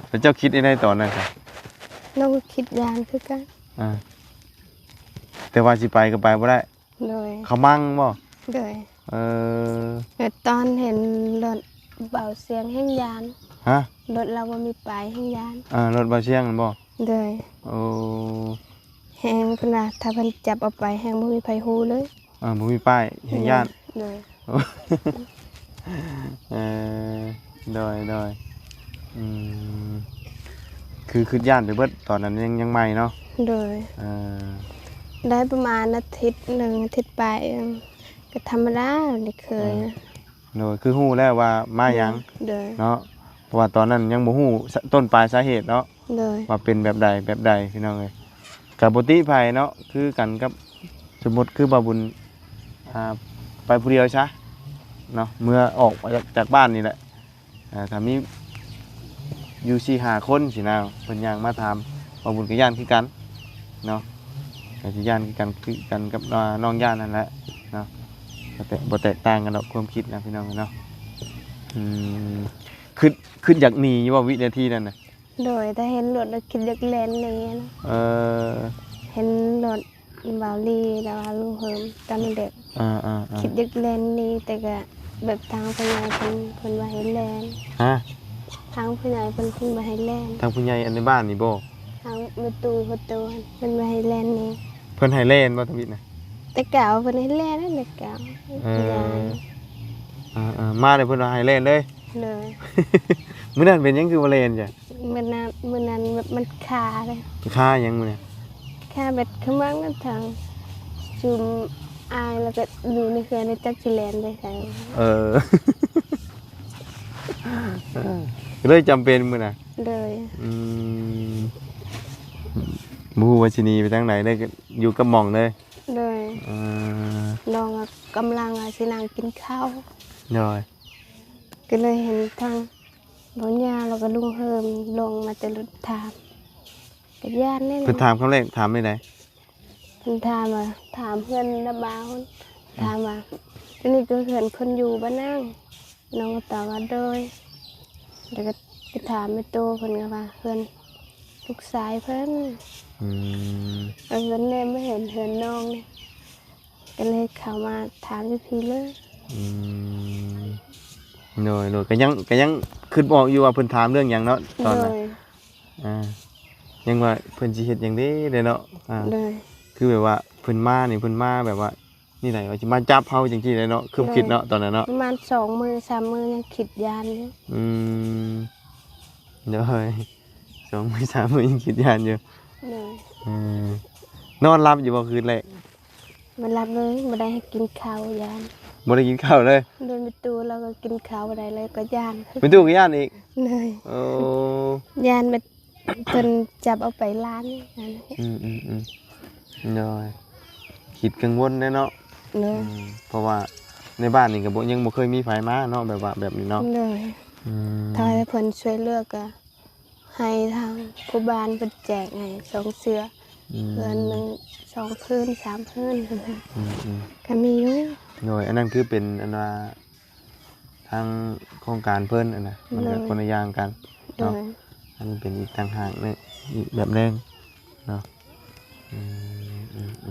ແລ້ວເຈົ້າຄິດຈັ່ງໃດຕອນນັ້ນຊະ? ນ້ອງກໍຄິດຢ້ານຄືກັນ. ອ່າ ແຕ່ວ່າຊິໄປກໍໄປບໍ່ໄດ້. ໂດຍ. ເຂົາມັ່ງບໍ່? ໂດຍ. ເອີ ແບບຕອນເຫັນລົດເບົາສຽງແຮງຢ້ານ. ຮະ? ລົດລາວບໍ່ມີປ້າຍແຮງຢ້ານ. ເອີ ລົດເບົາສຽງນັ້ນບໍ່? ໂດຍ. ໂອ້ ແຮງ ເພິ່ນວ່າຖ້າເພິ່ນຈັບເອົາໄປແຮງບໍ່ມີໃຜຮູ້ເລີຍ. ເອີ ບໍ່ມີປ້າຍແຮງຢ້ານ. ໂດຍ. ເອີ ໂດຍໆ ອືມ ຄືຄິດຢ້ານໄປເບິດ ຕອນນັ້ນຍັງ ຍັງໃໝ່ເນາະ. ໂດຍ. ເອີ ໄດ້ປະມານອາທິດໜຶ່ງ ອາທິດປາຍ ກໍທຳມະດາ ໄດ້ເຄີຍ. ເອີ ໂດຍ ຄືຮູ້ແລ້ວວ່າມາຫຍັງ. ໂດຍ. ເນາະ ເພາະວ່າຕອນນັ້ນຍັງບໍ່ຮູ້ ສ- ຕົ້ນປາຍສາເຫດເນາະ. ໂດຍ. ວ່າເປັນແບບໃດແບບໃດ ພີ່ນ້ອງເອີຍ ກໍບໍ່ຕິໃຜເນາະ. ຄືກັນກັບ ສົມມຸດຄືບ່າວບຸນ ອ່າ ໄປຜູ້ດຽວຊະເນາະ ເມື່ອອອກຈາກ ຈາກບ້ານນີ້ແຫຼະ ອ່າ ຖ້າມີຢູ່ສີ່ຫ້າຄົນຊີ້ນະ ເພິ່ນຍ່າງມາຖາມ ບ່າວບຸນກໍຢ້ານຄືກັນເນາະ ກໍຊິຢ້ານຄືກັນ ຄືກັນກັບ ອ່າ ນ້ອງຢ້ານນັ້ນແຫຼະເນາະ. ບໍ່ແຕກ ບໍ່ແຕກຕ່າງກັນດອກ ຄວາມຄິດນະ ພີ່ນ້ອງເນາະ. ອືມ ຄິດ ຄິດຢາກໜີຢູ່ບໍ່ ວິນາທີນັ້ນນະ? ໂດຍ ຖ້າເຫັນລົດແລ້ວຄິດຢາກແລ່ນໜີນະ. ເອີ ເຫັນລົດບ່າວລີ ແລ້ວວ່າລຸງເຮີມ ຕອນແດດ ອ່າໆໆ ຄິດຢາກແລ່ນໜີ ແຕ່ກະແບບທາງຜູ້ໃຫຍ່ເພິ່ນ ເພິ່ນວ່າໃຫ້ແລ່ນ. ຮະ? ທາງຜູ້ໃຫຍ່ເພິ່ນ ເພິ່ນວ່າໃຫ້ແລ່ນ. ທາງຜູ້ໃຫຍ່ອັນໃນບ້ານນີ້ບໍ່? ທາງແມ່ຕູ້ ພໍ່ຕູ້ ເພິ່ນວ່າໃຫ້ແລ່ນໜີ. ເພິ່ນໃຫ້ແລ່ນບໍ່ທຳອິດນະ? ແຕ່ເກົ່າເພິ່ນໃຫ້ແລ່ນ ແຕ່ເກົ່າ. ເອີ ເອີໆ ມາແລ້ວເພິ່ນວ່າໃຫ້ແລ່ນເລີຍ. ໂດຍ. ມື້ນັ້ນເປັນຫຍັງຄືບໍ່ແລ່ນຈ້ະ? ມື້ນັ້ນ ມື້ນັ້ນແບບມັນຄາເລີຍ. ຄາຫຍັງມື້ນັ້ນ? ຄາແບບຂະມັງນຳທາງຊຸມອ້າຍ ແລ້ວກໍຢູ່ໃນເຮືອນ ແລ້ວຈັກຊິແລ່ນໄປໃສ. ເອີ ກໍເລີຍຈຳເປັນມື້ນັ້ນ. ໂດຍ. ອືມ ບໍ່ຮູ້ວ່າຊິໜີໄປທາງໃດເລີຍ ກໍຢູ່ກັບໝ່ອງເລີຍ. ໂດຍ. ເອີ ນ້ອງກໍກຳລັງວ່າຊິນັ່ງກິນເຂົ້າ. ໂດຍ. ກໍເລີຍເຫັນທາງ ບ່າວຍາ ແລ້ວກໍລຸງເຮີມລົງມາແຕ່ລົດຖາມ ກໍຢ້ານແນ່. ເພິ່ນຖາມຄຳແລກ ຖາມແນວໃດ? ເພິ່ນຖາມວ່າ ຖາມເຮືອນລະບ່າວ ອືມ ຖາມວ່າ ໂຕນີ້ຄືເຮືອນເພິ່ນຢູ່ບໍ່ນາງ? ນ້ອງກໍຕອບວ່າ ໂດຍ. ແລ້ວກໍໄປຖາມແມ່ຕູ້ ເພິ່ນກໍວ່າ ເຮືອນລູກຊາຍເພິ່ນ. ອືມ ເອີ ເພິ່ນແນມມາເຫັນເຮືອນນ້ອງນີ້ ກໍເລີຍເຂົ້າມາຖາມຢູ່ພີ້ເລີຍ. ອືມ ໂດຍໆ ກໍຍັງ ກໍຍັງຄິດບໍ່ອອກຢູ່ວ່າເພິ່ນຖາມເລື່ອງຫຍັງເນາະ ຕອນນັ້ນ. ໂດຍ. ອ່າ ຍັງວ່າເພິ່ນຊິເຮັດຫຍັງເດເນາະ. ອ່າ ໂດຍ. ຄືແບບວ່າເພິ່ນມານີ້ ເພິ່ນມາແບບວ່າ ນີ້ໃດ ວ່າຊິມາຈັບເຮົາຈັ່ງຊີ້ເດເນາະ ຄຶດເນາະ ໂດຍ ຕອນນັ້ນເນາະ. ປະມານສອງມື້ສາມມື້ຍັງຄິດຢ້ານຢູ່. ອືມ ໂດຍ ສອງມື້ສາມມື້ຍັງຄິດຢ້ານຢູ່. ໂດຍ. ເອີ ນອນຫຼັບຢູ່ບໍ່ຄືນແລກ? ບໍ່ຫຼັບເລີຍ ບໍ່ໄດ້ໃຫ້ກິນເຂົ້າ ຢ້ານ ບໍ່ໄດ້ກິນເຂົ້າເລີຍ. ໂດຍ. ແມ່ຕູ້ລາວກໍກິນເຂົ້າບໍ່ໄດ້ເລີຍ ກໍຢ້ານ. ແມ່ຕູ້ກໍຢ້ານອີກ? ໂດຍ. ໂອ້ ຢ້ານແບບເພິ່ນຈັບເອົາໄປລ້າງ. ອືມໆໆ ໂດຍ. ຄິດກັງວົນແດ່ເນາະ. ໂດຍ. ອືມ ເພາະວ່າໃນບ້ານນີ້ກໍບໍ່ ຍັງບໍ່ເຄີຍມີໃຜມາເນາະ ແບບວ່າແບບນີ້ເນາະ. ໂດຍ. ອືມ ຖ້າໃຫ້ເພິ່ນຊ່ວຍເຫຼືອກໍ ໃຫ້ທາງຜູ້ບ້ານເພິ່ນແຈກໃຫ້ສອງເສື້ອ. ອືມ ເຮືອນໜຶ່ງສອງພື້ນສາມພື້ນ. ອືມໆ ກໍມີຢູ່. ໂດຍ. ອັນນັ້ນຄືເປັນອັນວ່າທາງໂຄງການເພິ່ນຫັ້ນນະ ມັນກໍ ໂດຍ ຄົນລະຢ່າງກັນເນາະ. ໂດຍ. ອັນນີ້ເປັນອີກຕ່າງຫາກ ອີກແບບໜຶ່ງເນາະ. ອື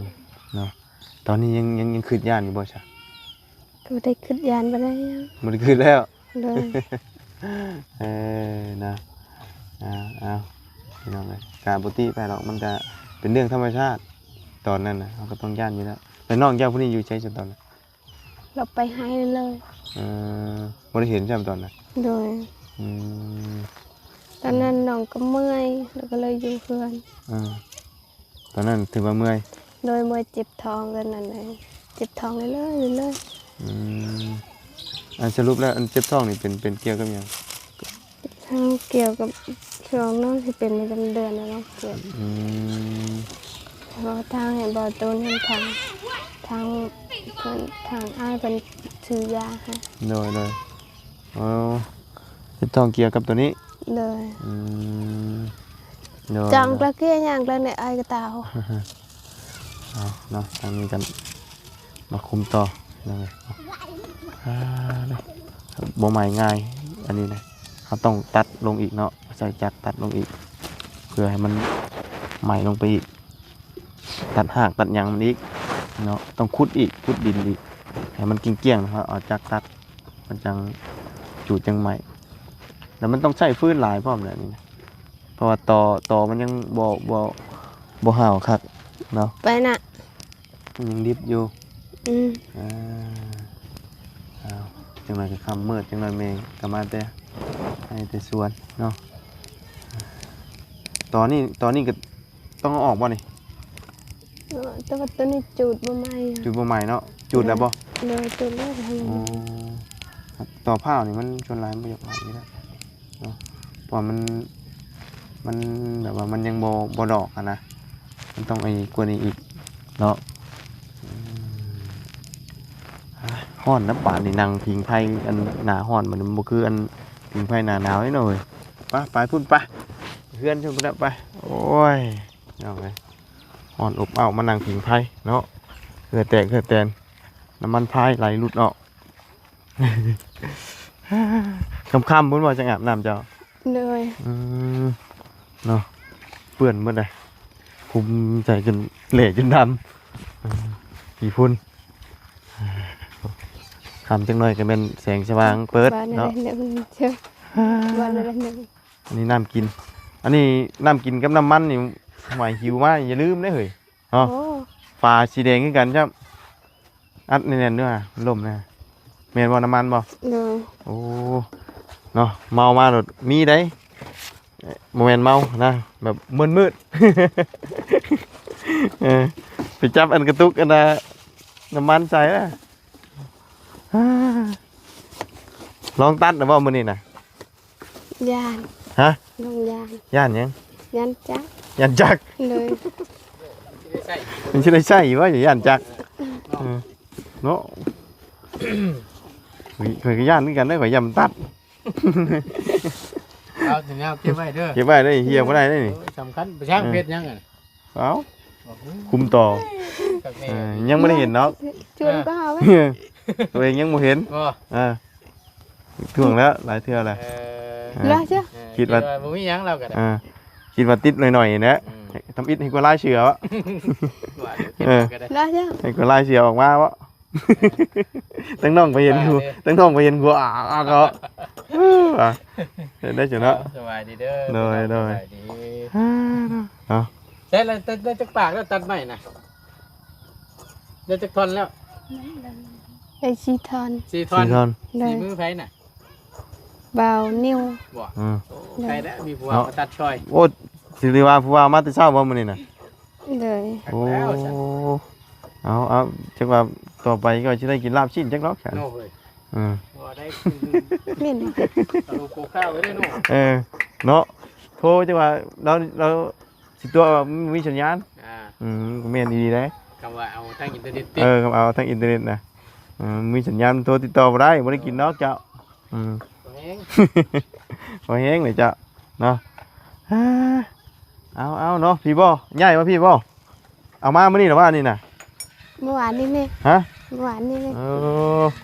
ມໆ ເນາະ. ຕອນນີ້ຍັງ ຍັງ ຍັງຄຶດຢ້ານຢູ່ບໍ່ຊະ? ກໍບໍ່ໄດ້ຄຶດຢ້ານປານໃດ. ບໍ່ໄດ້ຄຶດແລ້ວ. ໂດຍ. ເອີ ນະ ເອົາ ເອົາ ພີ່ນ້ອງເອີຍ ກະບໍ່ຕິໃຜດອກ ມັນກະເປັນເລື່ອງທຳມະຊາດ. ຕອນນັ້ນນະ ເຮົາກໍຕ້ອງຢ້ານຢູ່ແລ້ວ. ແລ້ວນ້ອງເຈົ້າຜູ້ນີ້ຢູ່ໃສຊັ້ນຕອນນັ້ນ? ລາວໄປໄຮ່ເລີຍ. ເອີ ບໍ່ໄດ້ເຫັນຊ້ຳຕອນນັ້ນ. ໂດຍ. ອືມ ຕອນນັ້ນນ້ອງກໍເມື່ອຍ ແລ້ວກໍເລີຍຢູ່ເຮືອນ. ເອີ ຕອນນັ້ນຖືວ່າເມື່ອຍ. ໂດຍ ເມື່ອຍເຈັບທ້ອງ ຕອນນັ້ນເລີຍ ເຈັບທ້ອງເລື້ອຍໆ ເລື້ອຍໆ. ອືມ ອັນສະຫຼຸບແລ້ວ ອັນເຈັບທ້ອງນີ້ເປັນ ເປັນກ່ຽວກັບຫຍັງ? ເຈັບທ້ອງກ່ຽວກັບຊ່ວງນ້ອງຊິເປັນປະຈຳເດືອນແລ້ວເນາະ. ອືມ ເພາະທາງໃຫ້ບໍ່ໂຕນທາງ ທາງເພິ່ນ ທາງອ້າຍເພິ່ນຊື້ຢາໃຫ້. ໂດຍ ໂດຍ. ອໍ ເຮັດທ້ອງກ່ຽວກັບໂຕນີ້. ໂດຍ. ອືມ ໂດຍ ຈັ່ງກະເກຍຍ່າງກະໃນອາຍກະຕາວ. ເອົາເນາະ ທາງນີ້ກັນມາຄຸມຕໍ່. ອ່າ ບໍ່ໄໝ້ງ່າຍອັນນີ້ນະ ເຮົາຕ້ອງຕັດລົງອີກເນາະ ໃຊ້ຈັກຕັດລົງອີກ ເພື່ອໃຫ້ມັນໄໝ້ລົງໄປອີກ ຕັດຮາກຕັດຫຍັງມັນອີກເນາະ ຕ້ອງຂຸດອີກ ຂຸດດິນອີກ ໃຫ້ມັນກ້ຽງໆ ແລ້ວເຮົາເອົາຈັກຕັດ ມັນຈັ່ງຈູດຈັ່ງໄໝ້ ແລ້ວມັນຕ້ອງໃຊ້ຟືນຫຼາຍພ້ອມແຫຼະນີ້ນະ ເພາະວ່າຕໍ ຕໍມັນຍັງບໍ່ ບໍ່ ບໍ່ຮ້າວຄັກເນາະ ໄປນະ ມັນຍັງດິບຢູ່. ອືມ ອ່າ ອ້າວ ຈັກໜ້ອຍກໍຄ່ຳມືດ ຈັກໜ້ອຍແມ່ກໍມາແຕ່ໄຮ່ແຕ່ສວນເນາະ ຕອນນີ້ ຕອນນີ້ກໍ ຕ້ອງເອົາອອກບໍ່ນີ້? ເອີ ແຕ່ວ່າໂຕນີ້ຈູດບໍ່ໄໝ້. ຈູດບໍ່ໄໝ້ເນາະ ຈູດແລ້ວບໍ່? ໂດຍ ຈູດແລ້ວ. ອໍ ຕໍ່ພ້າວນີ້ມັນສ່ວນຫຼາຍມັນບໍ່ຢາກໄໝ້ຢູ່ແລ້ວເນາະ ເພາະວ່າມັນ ມັນແບບວ່າມັນຍັງບໍ່ ບໍ່ດອກຫັ້ນນະ ມັນຕ້ອງໄອ້ກວ່ານີ້ອີກເນາະ. ອືມ ຮ້ອນນະບາດນີ້ ນັ່ງຜິງໄຟ ອັນໜ້າຮ້ອນ ມັນບໍ່ຄືອັນຜິງໄຟໜ້າໜາວເດ້ເນາະເອີຍ. ໄປ ໄປພຸ້ນໄປ ເຮືອນຊັ້ນພຸ້ນນະ ໄປ. ໂອ້ຍ ພີ່ນ້ອງເອີຍ ຮ້ອນອົບເອົ້າ ມານັ່ງຜິງໄຟເນາະ ເຫື່ອແຕກເຫື່ອແຕນ ນ້ຳມັນພາຍໄຫຼຫຼຸດອອກ. ຄ່ຳໆ ພຸ້ນບໍ່ ຈັ່ງອາບນ້ຳເຈົ້າ? ໂດຍ. ອືມ ເນາະ ເປື້ອນໝົດເດ້ ຄຸມໃສ່ຈົນແຫຼະຈົນດຳ ເອີ ຂີ້ຝຸ່ນ. ຄ່ຳຈັກໜ້ອຍກໍແມ່ນແສງສະຫວ່າງເປີດເນາະ. ອັນນີ້ນ້ຳກິນ ອັນນີ້ນ້ຳກິນກັບນ້ຳມັນນີ້ ໝາຍຫິວມາຢ່າລືມເດ້ເຮີ້ຍເນາະ. ໂອ້ ຝາສີແດງຄືກັນຈ້ຳ ອັດແໜ້ນໆ ເດີ ລົມນະ ແມ່ນບໍ່ ນ້ຳມັນບໍ່? ໂດຍ. ໂອ້ ເນາະ ເມົາມາໂລດມີໄດ໋ ບໍ່ແມ່ນເມົານະ ແບບມຶນໆ ເອີ ໄປຈັບອັນກະຕຸກອັນນະ ນ້ຳມັນໃສ່ນະ. ລອງຕັດນະບໍ່ມື້ນີ້ນະ? ຢ້ານ. ຮະ? ນ້ອງຢ້ານ. ຢ້ານຫຍັງ? ຢ້ານຈັກ. ຢ້ານຈັກ? ໂດຍ. ມັນຊິໄດ້ໃຊ້ຢູ່ບໍ່ ຢ້ານຈັກ? ເອີ ເນາະ ຂ້ອຍກໍຢ້ານຄືກັນເດ້ ຂ້ອຍຢ້ານມັນຕັດ. ເອົາ ເອົາ ເກັບໄວ້ເດີ ເກັບໄວ້ເດີ ເຫຍບໍ່ໄດ້ເດ້ນີ້. ໂອ້ຍ ສຳຄັນ ໄປຊ່າງເຮັດຫຍັງຫັ້ນ? ເອົ້າ ຄຸມຕໍ່ ເອີ ຍັງບໍ່ໄດ້ເຫັນດອກ ຊວນກໍຫາ ຕົວເອງຍັງບໍ່ເຫັນ. ເອີ ທວງແລ້ວ ຫຼາຍເທື່ອແລ້ວ. ເອີ ຄິດວ່າ ເອີ ບໍ່ມີຫຍັງ ລາວກໍໄດ້ ເອີ ຄິດວ່າຕິດໜ້ອຍໆ ນີ້ແຫຼະ. ອືມ ທຳອິດໃຫ້ກວ່າລາຍເສືອເບາະ. ເອີ ໃຫ້ກວ່າລາຍເສືອອອກມາເບາະ. ທັງນ້ອງໄປເຫັນຢູ່ ທັງນ້ອງໄປເຫັນຫົວ ອາ ອາ ກໍ ເອີ ເຮັດໄດ້ຢູ່ເນາະ. ສະບາຍດີເດີ. ໂດຍ ໂດຍ. ເອົາ ໃຊ້ແລ້ວ ໄດ້ຈັກປາກແລ້ວຕັດໄມ້ນະ? ໄດ້ຈັກທ່ອນແລ້ວ? ໄດ້ສີ່ທ່ອນ. ສີ່ທ່ອນ ສີ່ທ່ອນ. ໂດຍ. ສີມືໃຜນະ? ບ່າວນິວ. ບໍ່? ອືມ ໂອ້ ໃຜແລ້ວ ມີຜູ້ບ່າວມາຕັດຊ່ອຍ. ໂອ້ ຊິໄດ້ວ່າຜູ້ບ່າວມາແຕ່ເຊົ້າບໍ່ມື້ນີ້ນະ? ໂດຍ. ໂອ້ ເອົາ ເອົາ ຈັກວ່າຕໍ່ໄປກໍຊິໄດ້ກິນລາບຊີ້ນຈັກດອກ. ໂອ້ຍ ອືມ ບໍ່ໄດ້ ແມ່ນບໍ່? ເອົາໂກຂ້າໄວ້ເດີເນາະ. ເອີ ເນາະ ໂທ ຈັກວ່າລາວ ລາວຊິຕົວະວ່າມີສັນຍານ. ອ່າ ອືມ ກໍແມ່ນອີ່ຫຼີເດ້. ຄຳວ່າເອົາທາງອິນເຕີເນັດຕິ. ເອີ ຄຳເອົາທາງອິນເຕີເນັດນະ ເອີ ມີສັນຍານໂທຕິດຕໍ່ບໍ່ໄດ້ ບໍ່ໄດ້ກິນດອກເຈົ້າ. ອືມ ພໍແຮງ ພໍແຮງເລີຍເຈົ້າເນາະ. ເອົາ ເອົາເນາະ ພີ້ບໍ່ ຍ້າຍມາພີ້ບໍ່? ເອົາມາມື້ນີ້ລະວ່ານີ້ນະ? ເມື່ອວານນີ້ນີ້. ຮະ? ເມື່ອວານນີ້ນີ້. ເອີ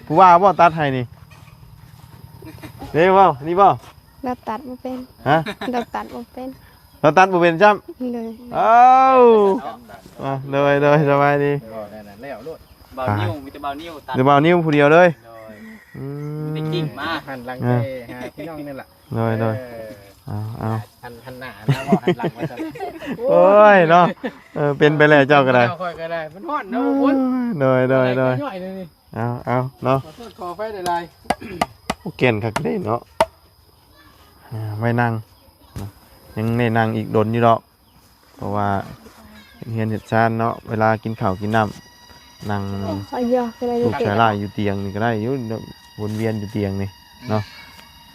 ຜູ້ວ່າບໍ່ຕັດໃຫ້ນີ້? ເດ້ບໍ່ ນີ້ບໍ່? ລາວຕັດບໍ່ເປັນ. ຮະ? ລາວຕັດບໍ່ເປັນ. ລາວຕັດບໍ່ເປັນຊ້ຳ. ໂດຍ. ອ້າວ ອ່າ ໂດຍ ໂດຍ ສະບາຍດີ. ບໍ່ ນັ້ນແລ້ວໂລດ. ບ່າວນິວ ມີແຕ່ບ່າວນິວຕັດ. ແຕ່ບ່າວນິວຜູ້ດຽວເລີຍ. ໂດຍ. ອືມ ໄດ້ກິ່ງມາ ຫັນຫຼັງ ເອີ ໄປຫາພີ່ນ້ອງນີ້ລະ. ໂດຍ ໂດຍ. ເອີ ເອົາ ເອົາ ຫັນ ຫັນໜ້າ ແລ້ວບໍ່ຫັນຫຼັງວ່າຊັ້ນ. ໂອ້ຍ ໂອ້ຍເນາະ. ເອີ ເປັນໄປແລ້ວເຈົ້າກໍໄດ້. ຂ້ອຍກໍໄດ້ ມັນຮ້ອນເນາະ. ໂອ້ຍ ໂດຍ ໂດຍ ໂດຍ. ເອົາ ເອົາເນາະ. ຂໍໂທດຂໍອະໄພຫຼາຍໆ. ໂອ້ ແກ່ນຄັກເດ້ເນາະ. ອ່າ ໄວ້ນັ່ງເນາະ ຍັງໄດ້ນັ່ງອີກດົນຢູ່ດອກ ເພາະວ່າເຮັດເຮືອນເຮັດຊານເນາະ ເວລາກິນເຂົ້າກິນນ້ຳ ນັ່ງ ລູກສາລາຍຢູ່ຕຽງນີ້ກໍໄດ້ຢູ່ ວົນວຽນຢູ່ຕຽງນີ້ເນາະ.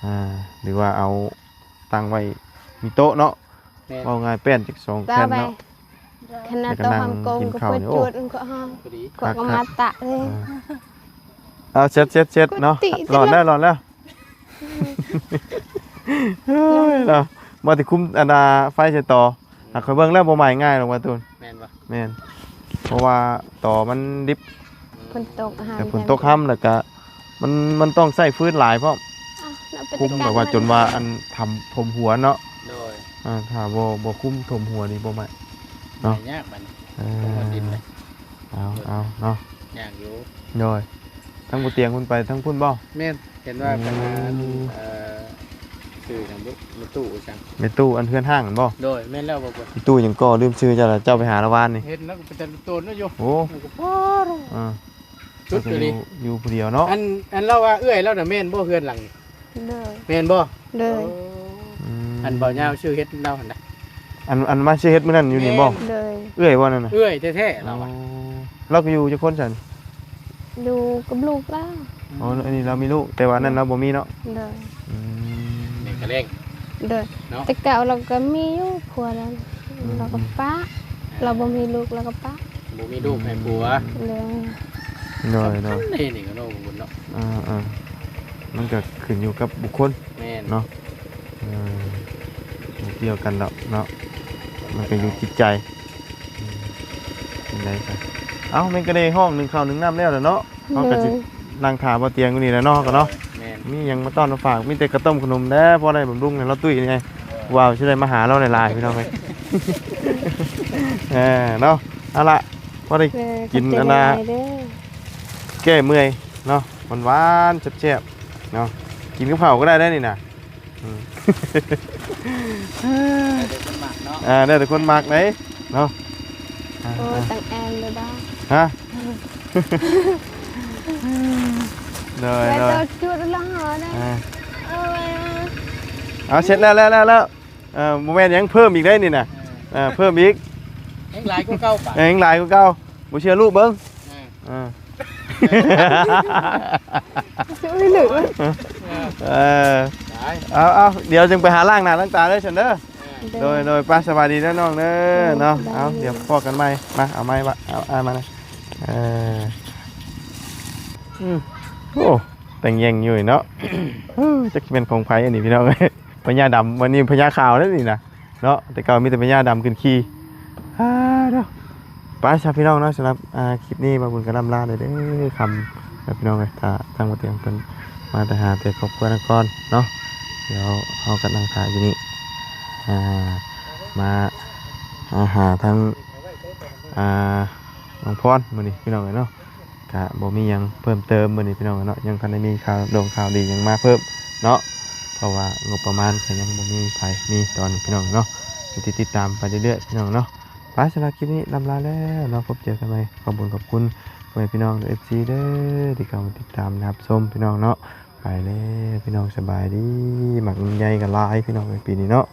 ອ່າ ຫຼືວ່າເອົາຕັ້ງໄວ້ ມີໂຕະເນາະ. ແມ່ນ. ເວົ້າງ່າຍ ແປ້ນຈັກສອງແຜ່ນເນາະ. ຂະໜາດໂຕະຫອມກົງກໍເປີດຈຸດມັນກໍຫອມ ພໍດີ ກໍມາຕະເລີຍ. ອ່າ ເອົາ ເຊັດໆໆເນາະ. ຫຼອນແລ້ວ ຫຼອນແລ້ວ. ເຮີ້ຍເນາະ ບໍ່ໄດ້ຄຸມອັນນ່າໄຟໃສ່ຕໍ. ຫາກຂ້ອຍເບິ່ງແລ້ວບໍ່ໄໝ້ງ່າຍດອກວ່າຕູນ. ແມ່ນບໍ່? ແມ່ນ ເພາະວ່າຕໍມັນດິບ. ອືມ ຝົນຕົກຫາ ແຕ່ຝົນຕົກຫ້ຳ ແລ້ວກະມັນ ມັນຕ້ອງໃຊ້ຟືນຫຼາຍພ້ອມ. ຄຸມແບບວ່າຈົນວ່າອັນທຳຖ້ວມຫົວເນາະ. ໂດຍ. ອ່າ ຖ້າບໍ່ ບໍ່ຄຸມຖ້ວມຫົວນີ້ບໍ່ໄໝ້ເນາະ. ໄໝ້ຍາກບັດນີ້. ເອີ ຖ້ວມຫົວດິນເລີຍ. ເອົາ ເອົາເນາະ ຍາກຢູ່. ໂດຍ. ທາງບໍ່ຕຽງເພິ່ນໄປທາງພຸ້ນບໍ່? ແມ່ນ. ເຫັນວ່າ ອືມ ເພິ່ນ ເອີ ຊື່ຫຍັງບຸ ແມ່ຕູ້ ຈັ່ງ ແມ່ຕູ້ ອັນເຮືອນຮ້າງຫັ້ນບໍ່? ໂດຍ. ແມ່ນແລ້ວບໍ່? ແມ່ຕູ້ຫຍັງກໍລືມຊື່ເຈົ້າລະ ເຈົ້າໄປຫາລາວວານນີ້. ເຫັນແລ້ວກໍເປັນແຕ່ໂຕນຢູ່. ໂອ້ ມັນກໍພໍ ອ່າ ສຸດອີ່ຫຼີ ຢູ່ ຢູ່ຜູ້ດຽວເນາະ. ອັນ ອັນລາວວ່າເອື້ອຍລາວນະແມ່ນບໍ່ ເຮືອນຫຼັງນີ້? ໂດຍ. ແມ່ນບໍ່? ໂດຍ. ໂອ້ ອືມ ອັນເບົາຍາວຊື້ເຫັດນຳລາວຫັ້ນນະ. ອັນ ອັນມາຊື້ເຫັດມື້ນັ້ນຢູ່ນີ້ບໍ່? ແມ່ນ. ໂດຍ. ເອື້ອຍບໍ່ນັ້ນນະ? ເອື້ອຍແທ້ໆລາວວ່າ. ໂອ້ ລາວກໍຢູ່ຈັກຄົນຊັ້ນ? ຢູ່ກັບລູກລາວ. ອໍ ອັນນີ້ລາວມີລູກ ແຕ່ວ່າອັນນັ້ນລາວບໍ່ມີເນາະ? ໂດຍ. ອືມ ແມ່ນກະແລງ. ໂດຍ. ເນາະ ແຕ່ເກົ່າລາວກໍມີຢູ່ຜົວລາວ. ອືມ ລາວກໍປະ. ອ່າ ລາວບໍ່ມີລູກລາວກໍປະ. ບໍ່ມີລູກໃຫ້ຜົວ. ໂດຍ. ໂດຍ ໂດຍ. ສຳຄັນເດ້ນີ້ກໍເນາະ ບຸນເນາະ. ອ່າໆ ມັນກໍຂຶ້ນຢູ່ກັບບຸກຄົນ. ແມ່ນ. ເນາະ. ເອີ ບໍ່ກ່ຽວກັນດອກເນາະ ມັນກໍຢູ່ຈິດໃຈ. ອືມ ຈັ່ງໃດຊະ? ເອົ້າ ແມ່ນກໍໄດ້ຮ້ອງໜຶ້ງເຂົ້າໜຶ້ງນ້ຳແລ້ວລະເນາະ. ເຮົາກໍຊິ ໂດຍ ນັ່ງຖ້າບໍ່ຕຽງຢູ່ນີ້ແຫຼະເນາະ ກໍເນາະ. ແມ່ນ. ມີຫຍັງມາຕ້ອນມາຝາກ ມີແຕ່ກະຕົ້ມຂະໜົມແດ່ ພໍໄດ້ບຳລຸງໃຫ້ລາວຕຸ້ຍແດ່ ວ່າຊິໄດ້ມາຫາລາວຫຼາຍໆ ພີ່ນ້ອງເອີຍ. ເອີ ເນາະ. ເອົາລະ ພໍໄດ້ ເອີ ກິນອັນນ່າ ແກ້ເມື່ອຍເນາະ ຫວານໆ ແຊບໆ ເນາະ. ກິນກັບເຂົ້າກໍໄດ້ເດ້ນີ້ນະ. ອືມ ແລ້ວແຕ່ຄົນມັກເນາະ. ອ່າ ແລ້ວແຕ່ຄົນມັກເດ້ເນາະ. ໂອ້ ອ່າ ຕັ້ງແອນເລີຍດາ. ຮະ? ໂດຍ ແມ່ນ ໂດຍ. ໂຕຈຸດລະຫໍເດ້. ອ່າ ເອົາໄວ້ ເອົາ ເສັດແລ້ວ ແລ້ວ ແລ້ວ ແລ້ວ. ເອີ ບໍ່ແມ່ນຫຍັງ ເພີ່ມອີກໄດ໋ນີ້ນະ. ເອີ ເອີ ເພີ່ມອີກ ແຮງຫຼາຍກວ່າເກົ່າ. ເອີ ແຮງຫຼາຍກວ່າເກົ່າ. ບໍ່ເຊື່ອລູກເບິ່ງ. ເອີ ເອີ ເອີ ເອີ ເອົາ ເອົາ ດຽວຈຶ່ງໄປຫາລ້າງໜ້າລ້າງຕາເດີຊັ້ນເດີ. ເອີ ໂດຍ ໂດຍ ໄປ ສະບາຍດີເດີນ້ອງເດີເນາະ. ໂດຍ ເອົາ ດຽວພໍ້ກັນໃໝ່. ມາ ເອົາໄມ້ ເອົາ ເອົາ ມາ. ເອີ ອືມ ໂອ້ ແຕ່ງແຍງຢູ່ເນາະ. ເອີ ຈັກຊິແມ່ນຂອງໃຜອັນນີ້ ພີ່ນ້ອງເອີຍ. ພະຍາດຳ ວັນນີ້ພະຍາຂາວເດ້ນີ້ນະເນາະ. ແຕ່ເກົ່າມີແຕ່ພະຍາດຳຂຶ້ນຂີ່. ອ່າ ເນາະ. ໄປຊະພີ່ນ້ອງເນາະ. ສຳລັບ ອ່າ ຄລິບນີ້ ບ່າວບຸນກໍລ່ຳລາເດີ ຄ່ຳແລ້ວພີ່ນ້ອງເອີຍ. ຖ້າທາງບໍ່ຕຽງເພິ່ນມາແຕ່ຫາແຕ່ຄອບຄົວນະຄອນເນາະ. ດຽວເຮົາກໍນັ່ງຖ້າຢູ່ນີ້ ອ່າ ມາ ມາຫາທາງ ອ່າ ນ້ອງພອນມື້ນີ້ພີ່ນ້ອງເອີຍເນາະ. ກະບໍ່ມີຫຍັງເພີ່ມເຕີມມື້ນີ້ພີ່ນ້ອງເນາະ. ຍັງທັນໄດ້ມີຂ່າວດົງຂ່າວດີຫຍັງມາເພີ່ມເນາະ ເພາະວ່າງົບປະມານກໍຍັງບໍ່ມີໃຜມີຕອນນີ້ພີ່ນ້ອງເນາະ. ຕິດ ຕິດຕາມໄປເລື້ອຍໆ ພີ່ນ້ອງເນາະ. ໄປ ສຳລັບຄລິບນີ້ລ່ຳລາແລ້ວເນາະ. ພົບເຈີກັນໃໝ່. ຂອບຄຸນ ຂອບຄຸນພໍ່ແມ່ພີ່ນ້ອງ ເອັຟຊີ ເດີ ທີ່ເຂົ້າມາຕິດຕາມຮັບຊົມພີ່ນ້ອງເນາະ. ໄປແລ້ວພີ່ນ້ອງ ສະບາຍດີ. ໝາກລຳໄຍກໍຫຼາຍພີ່ນ້ອງເອີຍ ປີນີ້ເນາະ.